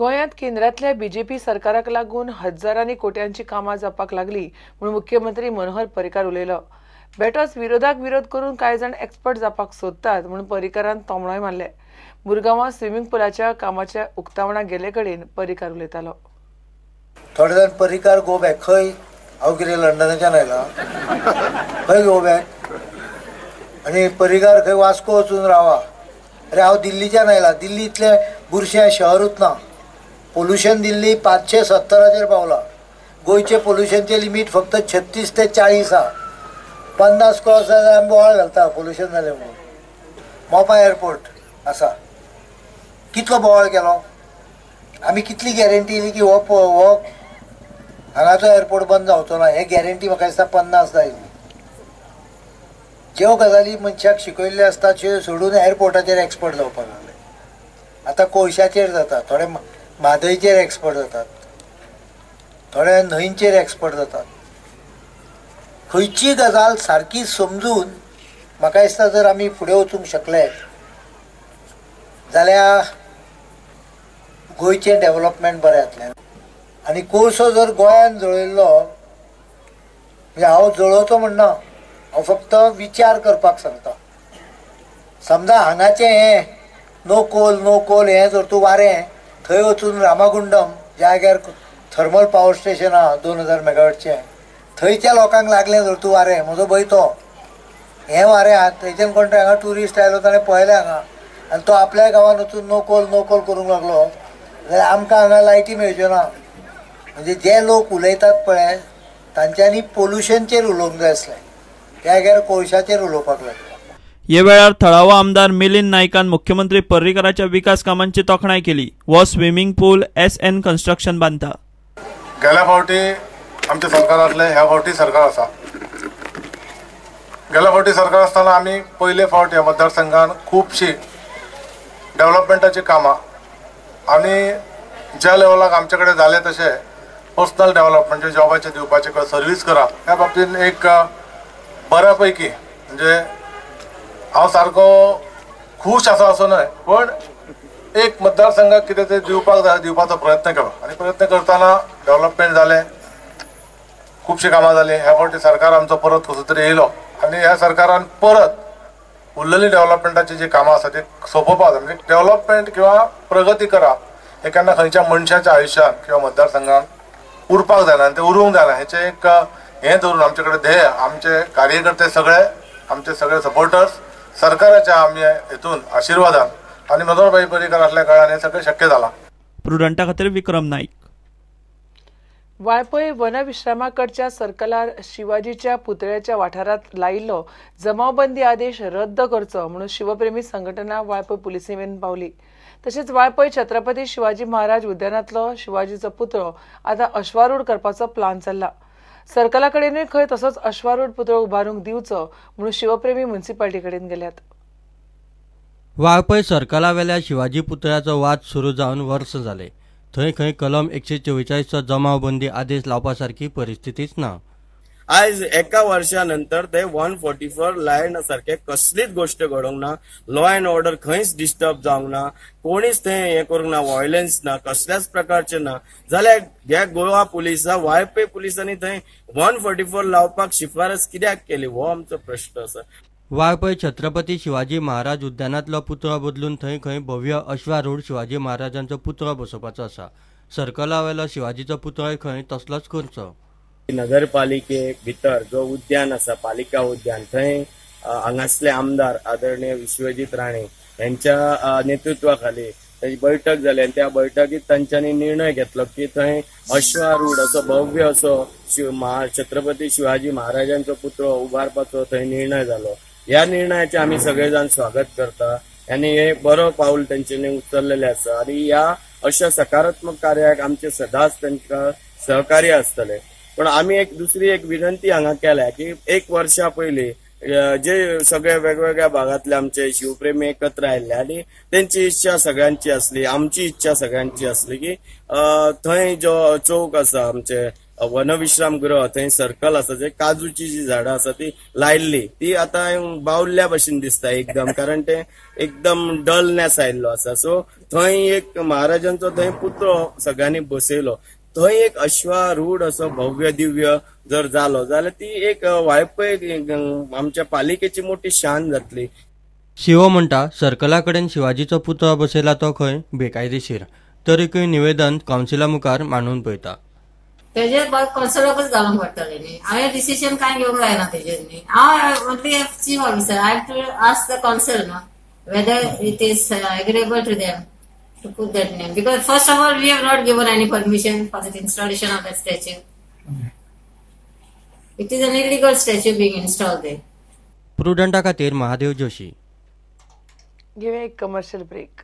गोंयांत केंद्रांतल्या बीजेपी सरकाराक लागून हजारांनी कोट्यांची कामां जावपाक लागली म्हूण मुख्यमंत्री मनोहर पर्रीकार उलयलो. बेटोच विरोधाक विरोध करून कांय जाण एक्सपर्ट जावपाक सोदतात म्हूण पर्रीकारान तोमणोय मारले. मुरगांवां स्विमींग पुलाच्या कामाच्या उक्तावणाक गेले कडेन पर्रीकार उलयतालो. थोडे जाण पर्रीकार गो बॅक, खंय हांव कितें लंडनाच्यान आयला खंय गो बॅक, आनी पर्रीकार खंय वास्को वचून रावा. अरे हांव दिल्लीच्यान आयला, दिल्ली इतलें बुरशें शहरूच ना. पोल्युशन दिल्ली 570 पावला. गोंयचें पोल्युशनचें लिमीट फक्त 36 ते 40 आहा. 50 क्रॉस जाल्यार आमी बोवाळ घालता पोल्युशन जालें म्हणून. मोपा एअरपोर्ट आसा, कितलो बोवाळ केलो आमी, कितली गॅरंटी दिली की हो हांगाचो एअरपोर्ट बंद जावचो ना, हे गॅरंटी म्हाका दिसता 50 आयली. ज्यो गजाली मनशाक शिकयल्ल्यो आसता त्यो सोडून एअरपोर्टाचेर एक्सपर्ट जावपाक लागले. आतां कोळशाचेर जाता, थोडे म्हादयचेर एक्सपर्ट जातात, थोडे न्हंयचेर एक्सपर्ट जातात. खंयची गजाल सारकी समजून म्हाका दिसता जर आमी फुडें वचूंक शकले जाल्यार गोंयचें डेवलपमेंट बरें जातलें. आनी कोळसो जर गोंयान जळयल्लो, म्हणजे हांव जळोवचो म्हणना, हांव फक्त विचार करपाक सांगता. समजा हांगाचें हें नो कोल नो कोल हें जर तूं वारें थंय वचून रामागुंडम ज्या जाग्यार थर्मल पावर स्टेशन आहा 2000 मेगावॉटचें, थंयच्या लोकांक लागलें जर तूं वारें, म्हजो भंय तो हें वारें आहा थंयच्यान कोण तरी हांगा ट्युरिस्ट आयलो ताणें पळयलें हांगा आनी तो आपल्या गांवांत वचून नो कोल नो कोल करूंक लागलो जाल्यार आमकां हांगा लायटी मेळच्यो ना. म्हणजे जे लोक उलयतात पळय तांच्यांनी पोल्युशनचेर उलोवंक जाय आसलें, त्या जाग्यार कोळशाचेर उलोवपाक लागले. हे वेळार थळावो आमदार मिलिंद नायकान मुख्यमंत्री पर्रीकाराच्या विकास कामांची तोखणाय केली. हो स्विमींग पूल SN construction बांदता. गेल्या फावटी आमचें सरकार आसलें, ह्या फावटी सरकार आसा. गेल्या फावटी सरकार आसतना आमी पयले फावट ह्या मतदारसंघान खुबशीं डेवलपमेंटाचीं कामां आनी ज्या लेवलाक आमचे कडेन जालें तशें पर्सनल डेवलपमेंट जॉबाचें दिवपाचें किंवा सर्वीस करप ह्या बाबतीन एक बऱ्या पैकी, म्हणजे हांव सारको खूश आसा असो न्हय, पण एक मतदारसंघाक कितें तरी दिवपाक जाय दिवपाचो प्रयत्न केलो आनी प्रयत्न करतना डेवलपमेंट जालें, खुबशीं कामां जालीं. ह्या फावटी सरकार आमचो परत कसो तरी येयलो आनी ह्या सरकारान परत उरलेली डेवलपमेंटाची जी कामां आसा ती सोंपोवपाक जाय. म्हणजे डेवलपमेंट किंवा प्रगती करप हे केन्ना खंयच्या मनशाच्या आयुश्यांत किंवा मतदारसंघात उरपाक जायना आनी तें उरूंक जायना हेचें एक हें धरून आमचे कडेन ध्येय, आमचे कार्यकर्ते सगळे, आमचे सगळे सपोर्टर्स सरकाराच्या आमी हेतून आशिर्वादान आनी मनोहर भाई पर्रीकार आसल्या कारणान हें सगळें शक्य जालां. प्रुडंटा खातीर विक्रम नाईक. वाळपय वनविश्रामाकडच्या सर्कलार शिवाजीच्या पुतळ्याच्या वाठारांत लायिल्लो जमावबंदी आदेश रद्द करचो म्हणून शिवप्रेमी संघटना वाळपय पुलिसे मेरेन पावली. तशेंच वाळपय छत्रपती शिवाजी महाराज उद्यानांतलो शिवाजीचो पुतळो आतां अश्वारूढ करपाचो प्लान चल्ला. सर्कला कडेनूय खंय तसोच अश्वारूढ पुतळो उबारूंक दिवचो म्हणून शिवप्रेमी म्युनिसिपालिटी कडेन गेल्यात. वाळपय सर्कलावेल्या शिवाजी पुतळ्याचो वाद सुरू जावन वर्स जाले. थंय खंय कलम 144 जमावबंदी आदेश लावपा सारकी परिस्थितीच ना. आयज एका वर्षा नंतर ते 144 लायन सारखे कसलीच गोष्ट घडोवंक ना. लॉ अँड ऑर्डर खंयच डिस्टर्ब जावंक ना, कोणीच थंय हें करूंक ना, व्हायलन्स ना, कसल्याच प्रकारचे ना. जाल्यार ह्या गोवा पुलिसा वाळपय पुलिसांनी थंय 144 लावपाक शिफारस कित्याक केली हो आमचो प्रश्न आसा. वाळपय छत्रपती शिवाजी महाराज उद्यानांतलो पुतळो बदलून थंय खंय भव्य अश्वारूढ शिवाजी महाराजांचो पुतळो बसोवपाचो आसा. सर्कलावेलो शिवाजीचो पुतळो खंय तसलोच करचो. नगरपालिके भितर जो उद्यान आसा, पालिका उद्यान, थंय हांगासले आमदार आदरणीय विश्वजीत राणे यांच्या नेतृत्वाखाली ताची बैठक जाली आनी त्या बैठकीत तांच्यांनी निर्णय घेतलो की थंय अश्वारूढ असो भव्य असो छत्रपती शिवाजी महाराजांचो पुतळो उबारपाचो थंय निर्णय जालो. ह्या निर्णयाचे आमी सगळे जाण स्वागत करता आनी हे बरो पावल तांच्यांनी उचललेले आसा आनी ह्या अशा सकारात्मक कार्याक आमचे सदांच तांकां सहकार्य आसतले. पण आमी एक दुसरी एक विनंती हांगा केल्या की एक वर्षा पयली जे सगळे वेगवेगळ्या भागांतले आमचे शिवप्रेमी एकत्र आयिल्ले आनी तेंची इच्छा सगळ्यांची आसली, आमची इच्छा सगळ्यांची आसली की थंय जो चौक आसा आमचे वनविश्रामगृह थंय सर्कल आसा, जे काजूची जी झाडां आसा ती लायल्ली ती आतां बावल्ल्या भशेन दिसता एकदम, कारण ते एकदम डलनेस आयिल्लो आसा. सो थंय एक महाराजांचो थंय पुतळो सगळ्यांनी बसयलो, थंय एक अश्वारूढ असो भव्य दिव्य जर जालो जाल्यार ती एक वाळपय आमच्या पालिकेची मोठी शान जातली. शिवो म्हणटा सर्कला कडेन शिवाजीचो पुतळो बसयला तो खंय बेकायदेशीर, तरीकय निवेदन कावन्सिला मुखार मांडून पळयता. तेजेर कौन्सिलाकूच घालूंक पडटलें न्ही, हांवें डिसिजन कांय घेवंक जायना तेजेर न्ही. हांव only chief officer, I have to ask the council न्हू whether it is agreeable to them to put that name, because first of all we have not given any permission for the installation of that statue. It is an illegal statue being installed there. प्रुडंटा खातीर महादेव जोशी. घेऊया एक commercial break.